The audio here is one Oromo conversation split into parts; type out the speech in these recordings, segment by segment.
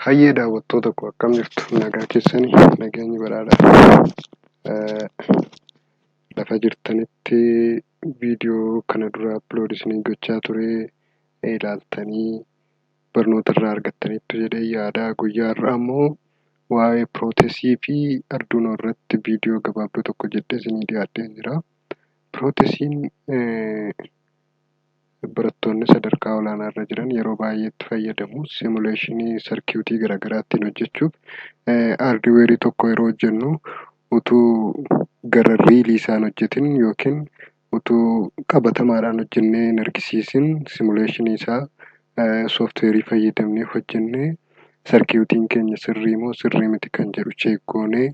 Hayyee daawwattoota koo, akkam jirtu? Nagaa keessanii? Nageenyi badhaadhaa. Lafa jirtanitti viidiyoo kana dura upload isinii gochaa ture ilaaltanii barnoota irraa argattaniittu jedhee yaada. Guyyaa har'aa immoo waa'ee Proteus fi Arduino irratti viidiyoo gabaabduu tokko jedhee isinii dhiyaadhee jira. Proteusiin barattoonni sadarkaa olaanaa irra jiran yeroo baay'ee itti fayyadamu. Simuleeshinii sarkiitii garaagaraa ittiin hojjechuuf, haardweerii tokko yeroo hojjennu utuu gara riilii isaan hojjetin yookiin utuu qabatamaadhaan hojjennee hin argisiisin, simuleeshinii isaa sooftiweerii fayyadamnee hojjennee, sarkiitiin keenya sirrii moo sirrii miti kan jedhu check goonee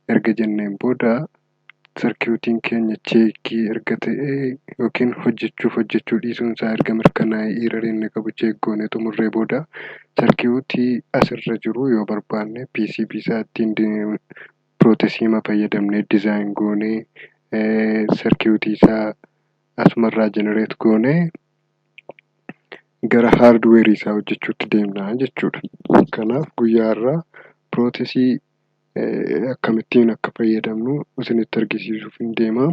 erga jenneen booda, sarkiitiin keenya checkii erga ta'ee yookiin hojjechuuf hojjechuu dhiisuun isaa erga mirkanaa'ee, errorii inni qabu check goonee xumurree booda, sarkiitii asirra jiru yoo barbaanne PCB isaa ittiin Proteusima fayyadamnee design goonee, sarkiitii isaa asumarraa generate goonee gara haardweerii isaa hojjechuutti deemna jechuudha. Kanaaf guyyaa har'aa Proteusii akkamittiin akka fayyadamnu isinitti argisiisuuf hin deema.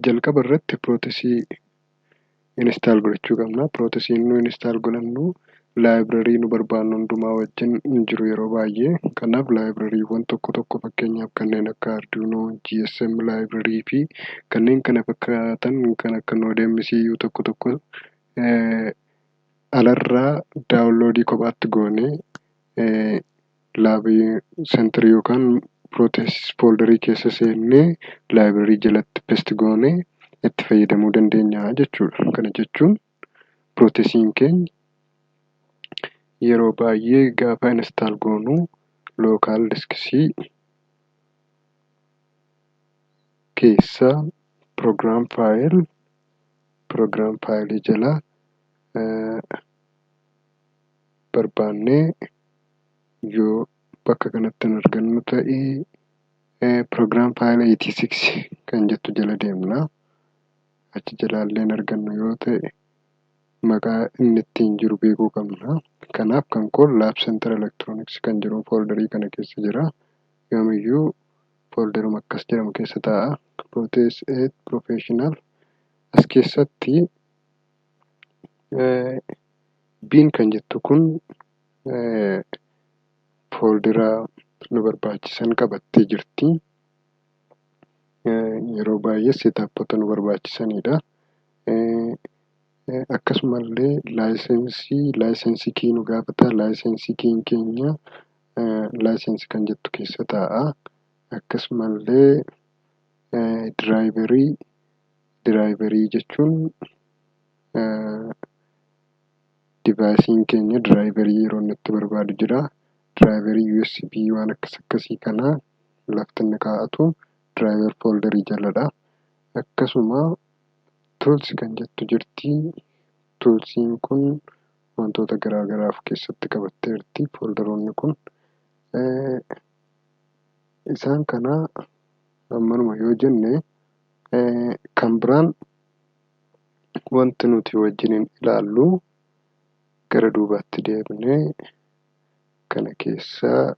Jalqaba irratti Proteusii install godhachuu qabna. Proteusiin nu install godhannu library nu barbaannu hundumaa wajjin hin jiru yeroo baay'ee. Kanaaf libraryiiwwan tokko tokko, fakkeenyaaf kanneen akka Arduino, GSM library fi kanneen kana fakkaatan, kan akka Node MCU tokko tokko alarraa downloadii kophaatti goonee laabii centerii yookaan Proteus folderii keessa seennee library jalatti paste goonee itti fayyadamuu dandeenya jechuudha. Kana jechuun Proteusiin keenya yeroo baay'ee gaafa install goonu local disk C keessa program file, program fileii jala barbaannee, yoo bakka kanatti hin argannu ta'e, program file 86 kan jettu jala deemna. Achi jalaallee hin argannu yoo ta'e, maqaa inni ittiin jiru beekuu qabna. Kanaaf kan koo Lab Center Electronics kan jedhu folderii kana keessa jira. Yoomiyyuu folderuma akkas jedhamu keessa taa'a. Proteus 8 Professional as keessatti bin kan jettu kun foldera nu barbaachisan qabattee jirti. Yeroo baay'ee setupota nu barbaachisanidha. Akkasumallee license key nu gaafata. License keyn keenya license kan jettu keessa taa'a. Akkasumallee driverii, driverii jechuun deviceiin keenya driverii yeroo inni itti barbaadu jira. Driverii USB waan akkas akkasii kana lafti inni kaa'atu driver folderii jaladha. Akkasuma tools kan jettu jirti. Toolsiin kun wantoota garaa garaa of keessatti qabatteerti folderoonni kun. Isaan kana ammanuma yoo jenne, kan biraan wanti nuti wajjiniin ilaallu, gara duubaatti deebinee kana keessaa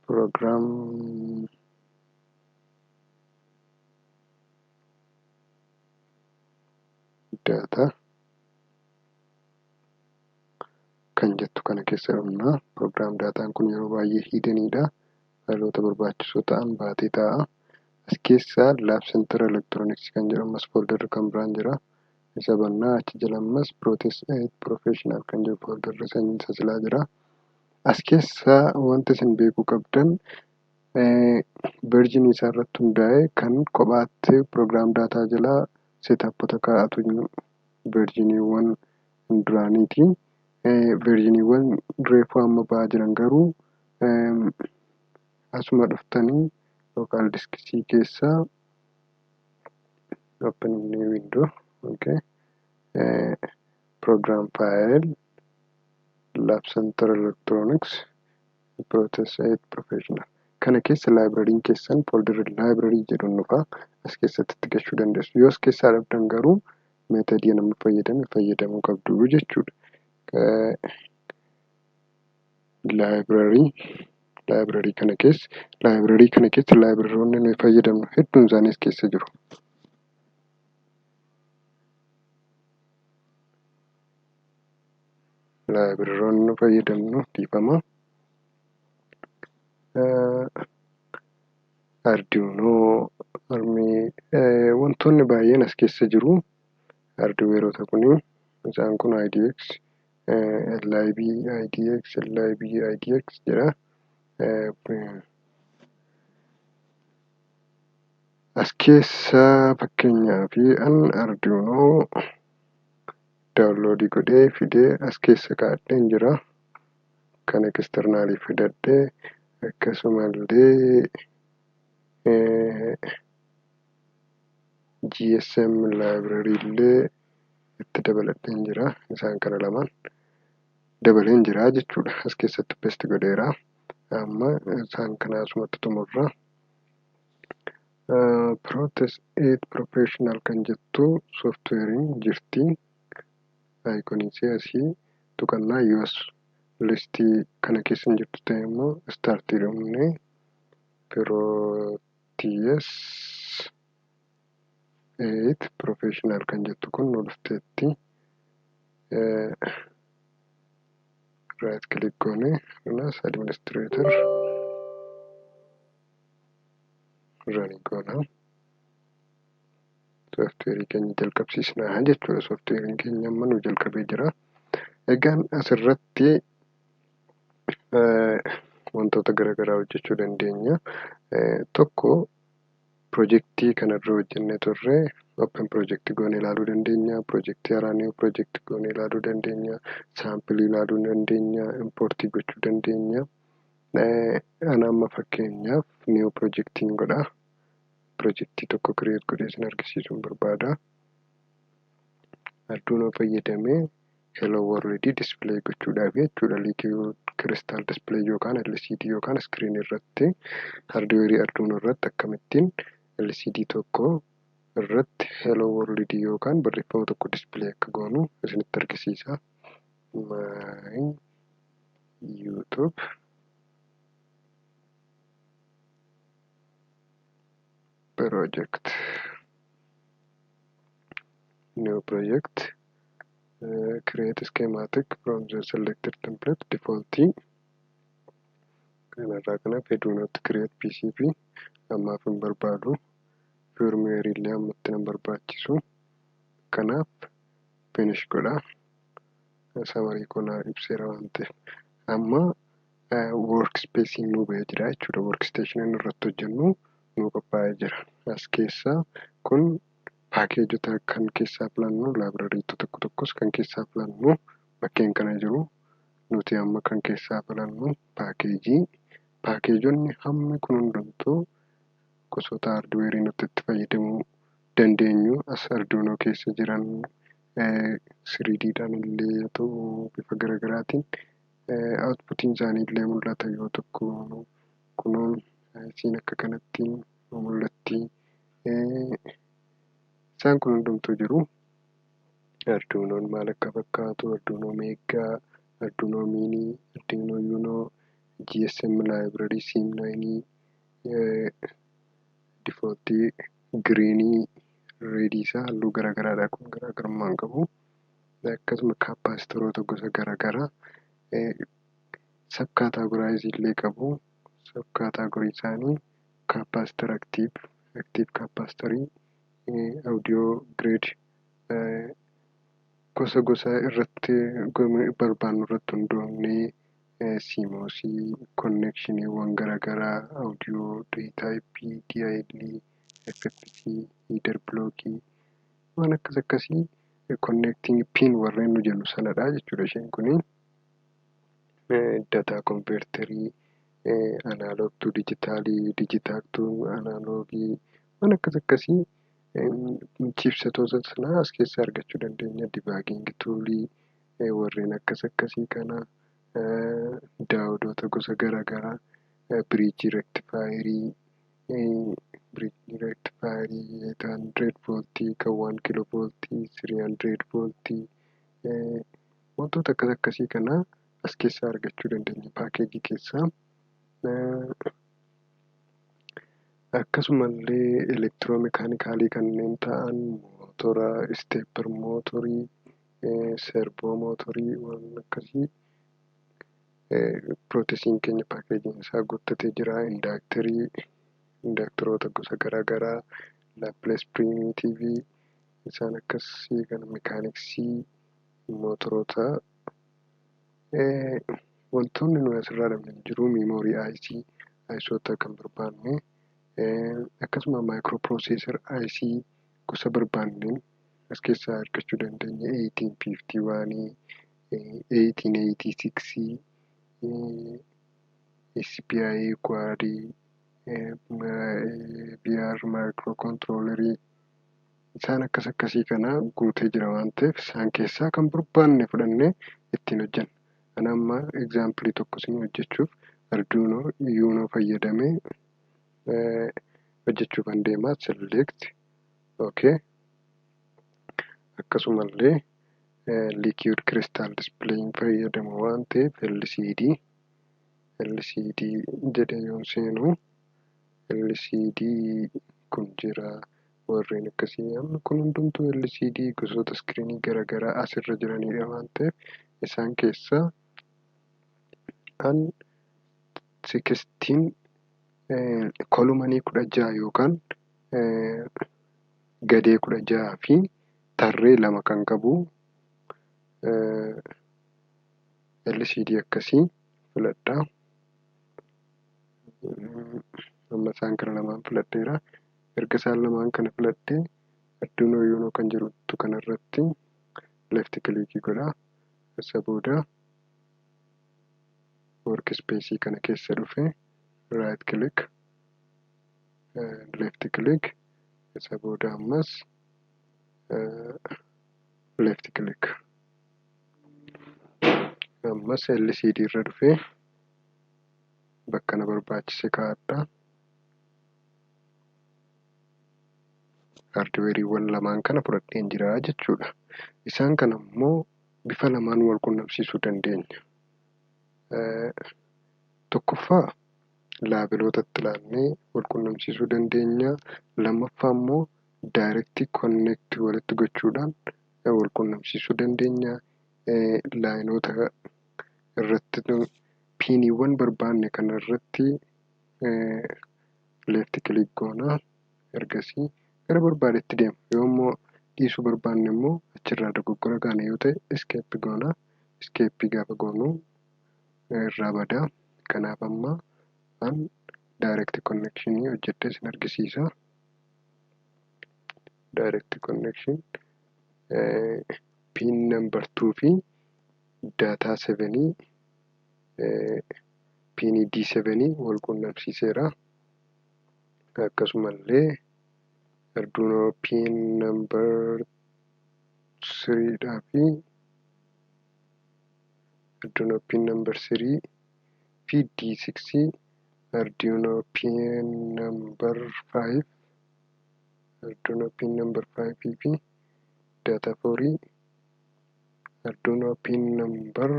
program data kan jettu kana keessa dhumna. Program dataan kun yeroo baay'ee hiddeniidha. Fileoota barbaachisoo ta'an baatee taa'a. As keessaa Lab Center Electronics kan jedhamu ammas folderri kan biraan jira. Isa bannaa, achi jala ammas Proteus 8 Professional kan jedhu folderri isa silaa jira. As keessaa wanti isin beekuu qabdan, versionii isaa irratti hundaa'ee kan kophaatti program data jalaa setupota kaa'atu versioniiwwan duraaniiti. Versioniiwwan reefuu amma ba'aa jiran garuu asuma dhuftanii local disk C keessaa open new window, okay, program file, Lab Center Electronics, Proteus 8 Professional kana keessa libraryn keessan folderri library jedhu dhufa, as keessatti itti gashuu dandeessu. Yoo as keessaa dhabdan garuu Methodii namni fayyadame fayyadamuu qabdu jechuudha. Library kana keessa libraryonni nuyi fayyadamnu hedduun isaanii as keessa jiru. Libraryonni nu fayyadamnu, dhiifama. Arduino, armii, wantoonni baay'een as keessa jiru. Hardwareota kuni isaan kun IDX, LIB, IDX, LIB, IDX jedha. As keessa fakkeenyaaf an Arduino downloadii godhee fidee as keessa kaa'adheen jira. Kan externalii fidadhee, akkasumallee GSM library illee itti dabaladheen jira. Isaan kana lamaan dabaleen jira jechuudha. As keessatti paste godheera. Amma isaan kana asumatti xumurra. Proteus 8 Professional kan jettu softwareiin jirti. Iconii ishee asii tuqannaa. Yoos listii kana keessa hin jirtu ta'e immoo startii dhumne Proteus 8 Professional kan jettu kun nu dhufteetti. Right click goone, kunas administrator, run goona. Softwareii keenya jalqabsiisnaa jechuudha. Softwareiin keenya amma nu jalqabee jira. Egaan asirratti wantoota garaagaraa hojjechuu dandeenya. Tokko, projectii kanarra hojjennee turre open project goonee ilaaluu dandeenya. Projectii haaraa, new project goonee ilaaluu dandeenya. Sampleii ilaaluu dandeenya. Importii gochuu dandeenya. Ana amma fakkeenyaaf new projectiin godha. Projectii tokko create godhee isin argisiisuun barbaada. Arduino fayyadamee hello world display gochuudhaaf jechuudha. Liquid crystal display yookaan LCD yookaan screen irratti, hardwareii Arduino irratti akkamittiin LCD tokko irratti hello world yookaan barreeffama tokko display akka goonu isinitti argisiisa. My YouTube project, new project, create schematic from the selected template, default kanarraa. Kanaaf do not create PCB ammaaf hin barbaadu. Firmware illee ammatti nan barbaachisu. Kanaaf finish godha. Summary konaa ibseera waan ta'eef, amma workspace nuu bahee jira jechuudha. Workstation irratti hojjennu nuu qophaa'ee jira. As keessa kun packageota kan keessaa filannu, library tokko tokkos kan keessaa filannu bakkeen kana jiru. Nuti amma kan keessaa filannu packageii. Packageonni hammi kun hundumtuu gosoota hardwareii nuti itti fayyadamuu dandeenyu as Arduino keessa jiran, 3Ddhaan illee haa ta'u bifa garaagaraatiin outputiin isaanii illee mul'ata. Yoo tokko kunoon isiin akka kanatti mul'atti. Isaan kun hundumtuu jiru. Arduinoon maal akka fakkaatu, Arduino Mega, Arduino Mini, Arduino Uno, GSM library, SIM9, defaultii greenii, redii isaa halluu garaagaraadha, kun garaagarummaa hin qabu. Akkasuma capacitoroota gosa garaagaraa subcategorizeii illee qabu. Subcategoryii isaanii capacitor active, active capacitorii, audio grade, gosa gosa irratti barbaannu irratti hundoofnee, CMOSii, connectioniiwwan garaagaraa, audio typeii, DIL, FFC, header blockii, waan akkas akkasii, connecting pin warreen nu jennu sanadha jechuudha isheen kuni. Data converterii, analog to digitalii, digital to analogii, waan akkas akkasii, chipsetoota sanaa as keessaa argachuu dandeenya. Debugging toolii warreen akkas akkasii kana, diodoota gosa garaagaraa, bridgeii rectifierii, bridgeii rectifierii. amplifierii 800 voltii, kan 1 kilo voltii, 300 voltii, wantoota akkas akkasii kana as keessaa argachuu dandeenya paakeejii keessaa. Akkasumallee elektiroomekaanikaalii kanneen ta'an mootora, stepper mootorii, servoo mootorii waan akkasii pirootesiin keenya paakeejiin isaa guuttatee jira. Indaaktarii, indaaktaroota gosa garaagaraa, Laplace primitivii isaan akkasii kana mekaaniksii, mootoroota, wantoonni nuyi asirraa dhabne hin jiru. Miimoorii IC, ICoota kan barbaanne, akkasuma maayikiroopiroosesar IC gosa barbaanneen as keessaa argachuu dandeenya. 1851, 1886, SPI kwaarii, BR maayikirookontiroolarii isaan akkas akkasii kana guutee jira waan ta'eef isaan keessaa kan barbaanne fudhannee ittiin hojjenna. Ani amma egzaampilii tokko isin hojjechuuf Arduino Uno fayyadamee hojjechuufan deema. Select, okay. Akkasumallee liquid crystal display fayyadamu waan ta'eef LCD jedhee yoon seenu LCD kun jira. Warreen akkasii amma kun hundumtuu LCD gosoota iskiriinii garaagaraa asirra jiranidha waan ta'eef isaan keessaa an 16 kolumanii 16 yookaan gadee 16 fi tarree 2 kan qabu LCD akkasii filadha. Amma isaan kana lamaan filadheera. Erga isaan lamaan kana filadhee Arduino Uno kan jedhutu kanarratti left click godha. Isa booda workspace kana keessa dhufe right click, left click, isa booda ammas left click, ammas LCD irra dhufe bakka na barbaachise kaa'adha. Haardweeriiwwan lamaan kana fudhadheen jira jechuudha. Isaan kana immoo bifa lamaan wal qunnamsiisuu dandeenya. Tokkoffaa laabelootatti ilaannee wal qunnamsiisuu dandeenya. Lammaffaa immoo daayirektii konneekti walitti gochuudhaan wal qunnamsiisuu dandeenya. Laayinoota irratti piiniiwwan barbaanne kana irratti leeft kilik goona. Ergasii gara barbaadetti deema. Yoo immoo dhiisuu barbaanne immoo achirraa dogoggora gaane yoo ta'e iskeeppi goona. Iskeeppii gaafa goonu irraa bada. Kanaaf amma an direct connection hojjedhee isin argisiisa. Direct connection pin number 2 fi data 7 pin D7 wal qunnamsiiseera. Akkasumallee Arduino pin number 3 dhaa fi Arduino pin number 3 fi D6, Arduino pin number 5, Arduino pin number 5 fi data 4, Arduino pin number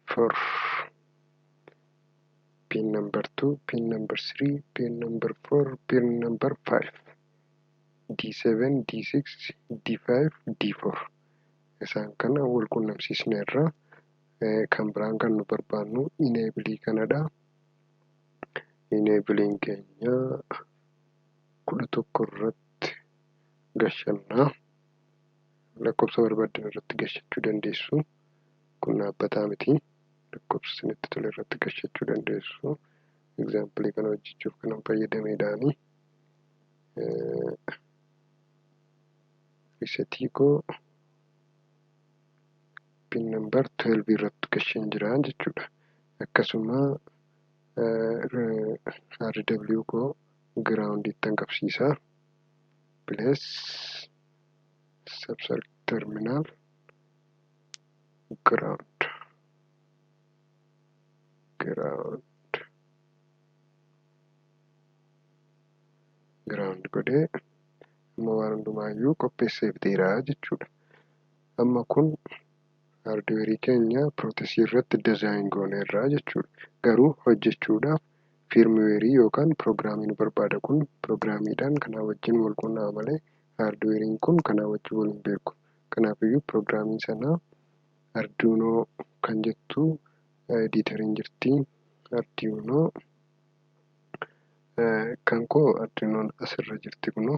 4, pin number 2, pin number 3, pin number 4, pin number 5, D7, D6, D5, D4. Isaan kana wal qunnamsiisneerra. Kan biraan kan nu barbaannu enable kanadha. Enabling keenya 11 irratti gashannaa. Lakkoofsa barbaaddan irratti gashachuu dandeessu. Kun dhaabbataa miti. Lakkoofsa isinitti tole irratti gashachuu dandeessu. Egzaampilii kana hojjechuuf kanan fayyadameedhaani. Risetii koo pin number 12 irratti gasheen jira jechuudha. Akkasuma RW koo giraawundiitti qabsiisa. Place subcircuit terminal ground. Ground ground godhee amma waan hundumaayyuu qopheessee fixeera jechuudha. Amma kun haardweerii keenya pirootesii irratti design gooneerra jechuudha. Garuu hojjechuudhaaf firmweerii yookaan piroogiraamii nu barbaada. Kun piroogiraamiidhaan kanaa wajjin wal quunnama malee haardweeriin kun kanaa wajjin wal hin beeku. Kanaafiyyuu piroogiraamii sana Arduino kan jettu editoriin jirti. Arduino kan koo Arduinoon asirra jirti, kunoo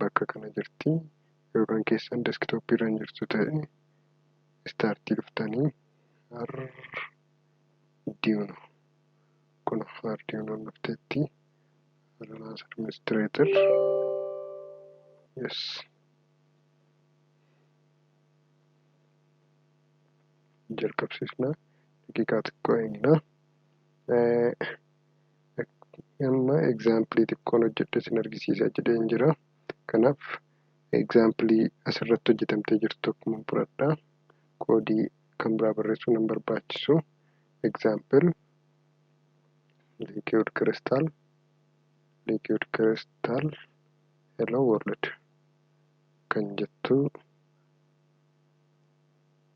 bakka kana jirti. Yookaan keessan desktopii irra hin jirtu ta'e, startii dhuftanii Arduino, kun Arduinoon dhufteetti. Run as administrator, yes, jalqabsiisna. Daqiiqaa xiqqoo eegna. Amma examplii xiqqoon hojjedhe sin argisiisa jedheen jira. Kanaaf examplii asirratti hojjetamtee jirtu tokkuma fudhadha. Koodii kan biraa barreessuu nan barbaachisu. Example liquid crystal, liquid crystal hello world kan jettu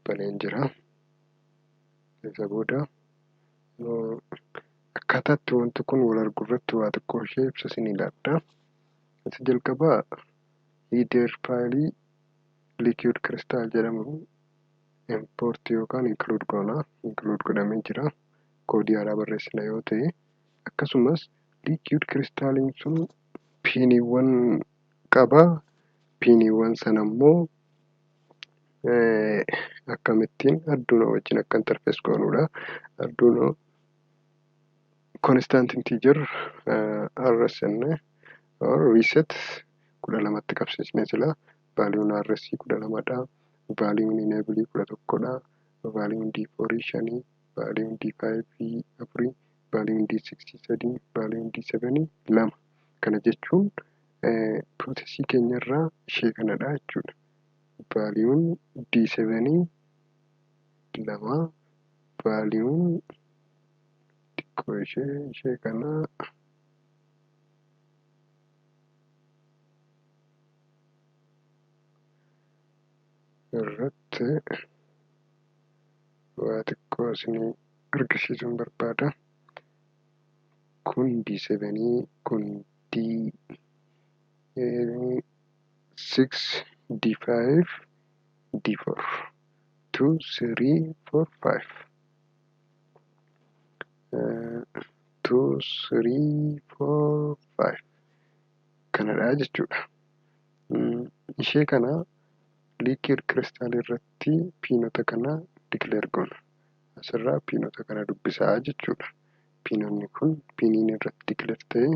baneen jira. Isa booda akkaataatti wanti kun wal argu irratti waa xiqqoo ishee ibsa isin ilaadha. Isa jalqabaa header faayilii liquid crystal jedhamu import yookaan include goona. Include godhamee jira. Koodii haaraa barreessina yoo ta'e, akkasumas liquid crystaliin sun piiniiwwan qaba. Piiniiwwan sana immoo akkamittiin Arduino wajjin akka interface goonudha. Arduino constant integer RSN or reset 12tti qabsiisnee sila valueun RS 12dha. Valueun enable 11dha. Valueun D4 shanii, valueun D5 afurii, valueun D6 sadii, valueun D7 lama. Kana jechuun piroosesii keenyarraa ishee kanadha jechuudha. Valueun D7 lama, valueun xiqqoo ishee kana irratti waa xiqqoo isinii argisiisuun barbaada. Kun D7, kun D6, D5, D4, 2, 3, 4, 5, 2, 3, 4, 5 kanadha jechuudha. Ishee kana liquid crystal irratti piinota kana declare goona. Asirraa piinota kana dubbisaa jechuudha. Piinonni kun piiniin irratti declare ta'e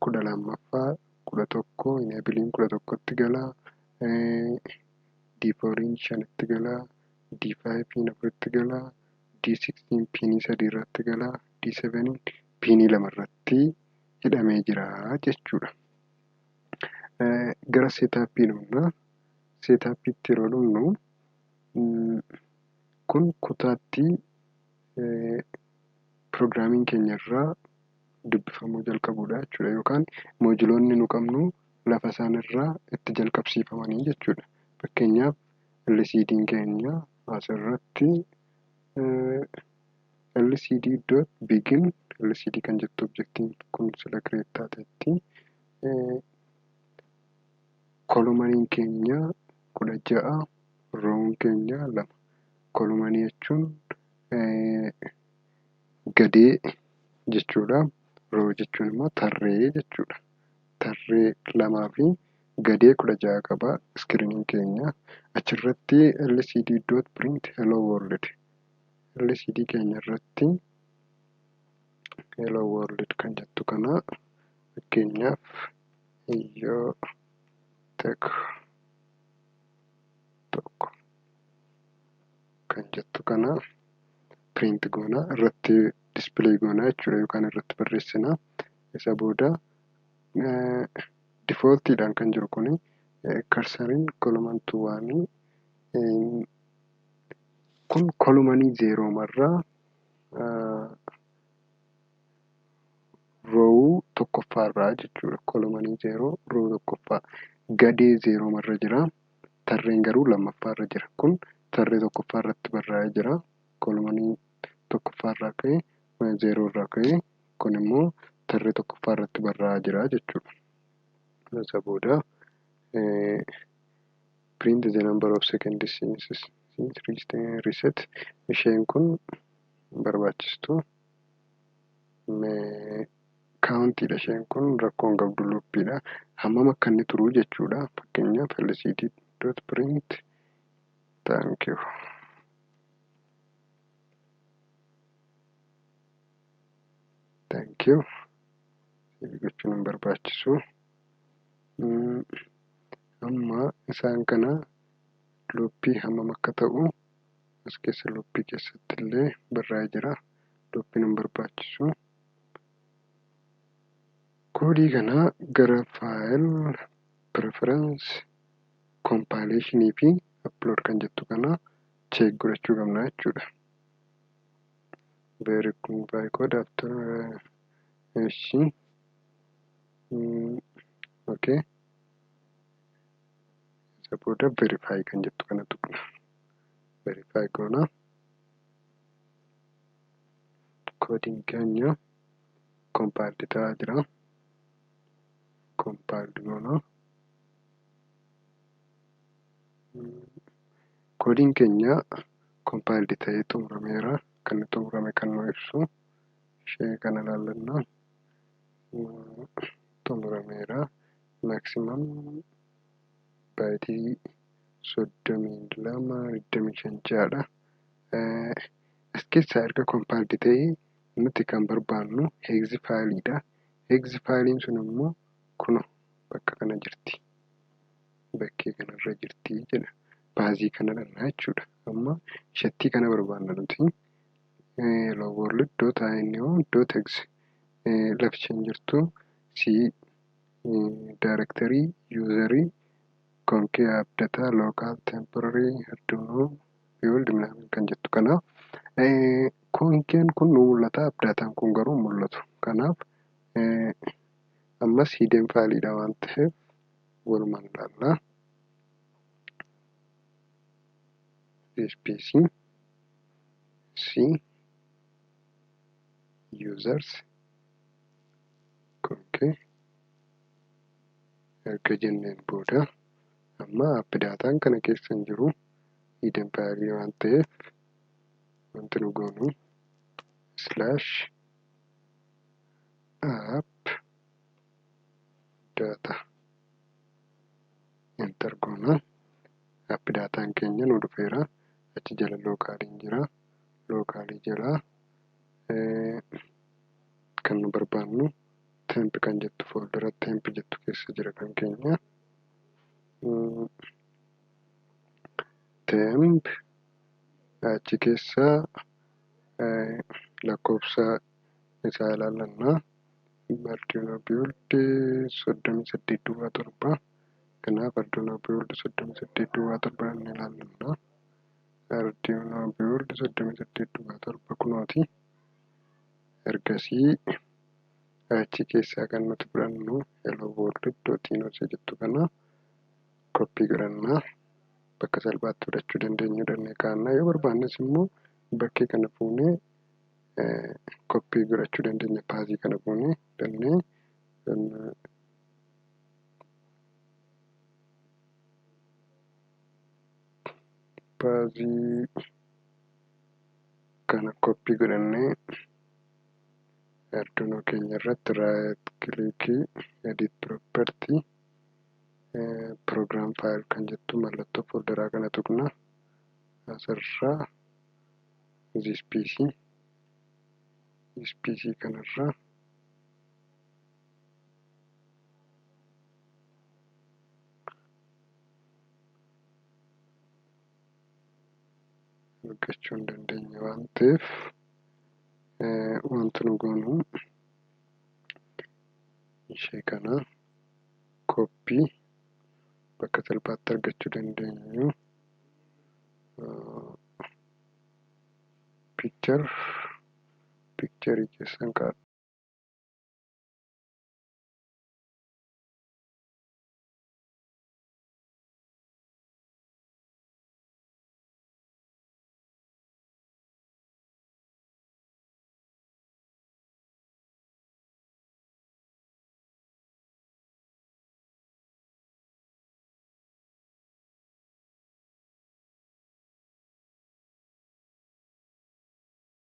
12ffaa, 11, enableiin 11tti gala, D4iin shanitti gala, D5iin afuritti gala, D6iin piinii sadii irratti gala, D7iin piinii lama irratti hidhamee jira jechuudha. Gara setupii dhufna. Setupiitti yeroo dhufnu kun kutaatti piroogiraamiin keenya irraa dubbifamuu jalqabudha jechuudha. Yookaan moojuloonni nu qabnu lafa isaan irraa itti jalqabsiifamanii jechuudha. Fakkeenyaaf LCD'n keenya asirratti LCD dot begin, LCD kan jettu objectiin kun sila create taateetti. Columniin keenya 16, rown keenya lama. Columnii jechuun gadee jechuudha. Row jechuun immoo tarree jechuudha. Tarree lamaa fi gadee 16 qaba screeniin keenya. Achirratti LCD dot print hello world. LCD keenya irratti hello world kan jettu kana, fakkeenyaaf iyyoo tek tokko kan jettu kana print goona, irratti display goona jechuudha, yookaan irratti barreessina. Isa booda defaultiidhaan kan jiru kuni cursoriin column to one, kun columnii zeeroomarraa Rowuu tokkoffaarraa jechuudha. Columnii 0 row tokkoffaa. Gadee zeeroomarra jira. Tarreen garuu lammaffaarra jira. Kun tarree tokkoffaarratti barraa'ee jira. Columnii tokkoffaarraa ka'ee, zeeroorraa ka'ee, kun immoo tarree tokkoffaarratti barraa'aa jira jechuudha. Isa booda print the number of seconds since reset. Isheen kun barbaachistu countiidha. Isheen kun rakkoon qabdu, loopiidha. Hammam akka inni turu jechuudha. Fakkeenyaaf, lcd dot print "thank you". Thank you. Gochuun hin barbaachisu. Amma isaan kana loopii hammam akka ta'u as keessa loopii keessatti illee barraa'ee jira. Loopiin hin barbaachisu. Koodii kana gara file, preference, compilationii fi upload kan jettu kana check godhachuu qabna jechuudha. Verify code after, እሺ, okay. Isa booda verify kan jettu kana tuqna. Verify goona. Koodiin keenya compiled ta'aa jira. Compiled goona. Koodiin keenya compiled ta'ee xumurameera. Kan xumurame kan nu ibsu ishee kana ilaallanna. Xumurameera. Maximum byteii 32 25 ja'adha. As keessaa erga compiled ta'ee nuti kan barbaannu hex fileiidha. Hex fileiin sun immoo kuno bakka kana jirti. Bakkee kanarra jirti jedha. Pathii kana dhannaa jechuudha. Amma shattii kana barbaanna nuti. Hello world dot ino dot hex lafi isheen jirtu C directory userii konkee app data local temporary arduino build ምናምን kan jettu kana. Konkeen kun nu mul'ata, appdataan kun garuu mul'atu. Kanaaf ammas hidden fileiidha waan ta'eef walumaan ilaallaa. This PC, C, users, konkee erga jenneen booda amma appdataan kana keessa hin jiru, hidden fileii waan ta'eef wanti nu goonu slash app data enter goona. App dataan keenya nu dhufeera. Achi jala localiin jira. Localii jala kan nu barbaannu temp kan jettu, foldera temp jettu keessa jira kan keenya. Temp achi keessa lakkoofsa isaa ilaallanna. Arduino build 38.07. Kanaaf Arduino build 38.07 inni ilaallanna. Arduino build 38.07 kunooti. Ergasii achi keessaa kan nuti fudhannu hello world dot ino jettu kana copy godhannaa. Bakka salphaatti fudhachuu dandeenyu dhannee kaa'annaa. Yoo barbaannes immoo bakkee kana fuunee copy godhachuu dandeenya. Pathii kana fuunee dhannee pathii kana copy godhannee Arduino keenya irratti right clickii, edit property, program file kan jettu mallattoo folderaa kana tuqna. Asirraa this PC, this PC kanarraa argachuu hin dandeenye waan ta'eef wanti nu goonu ishee kana copy bakka salphaatti argachuu dandeenyu picture, pictureii keessan kaa'adha.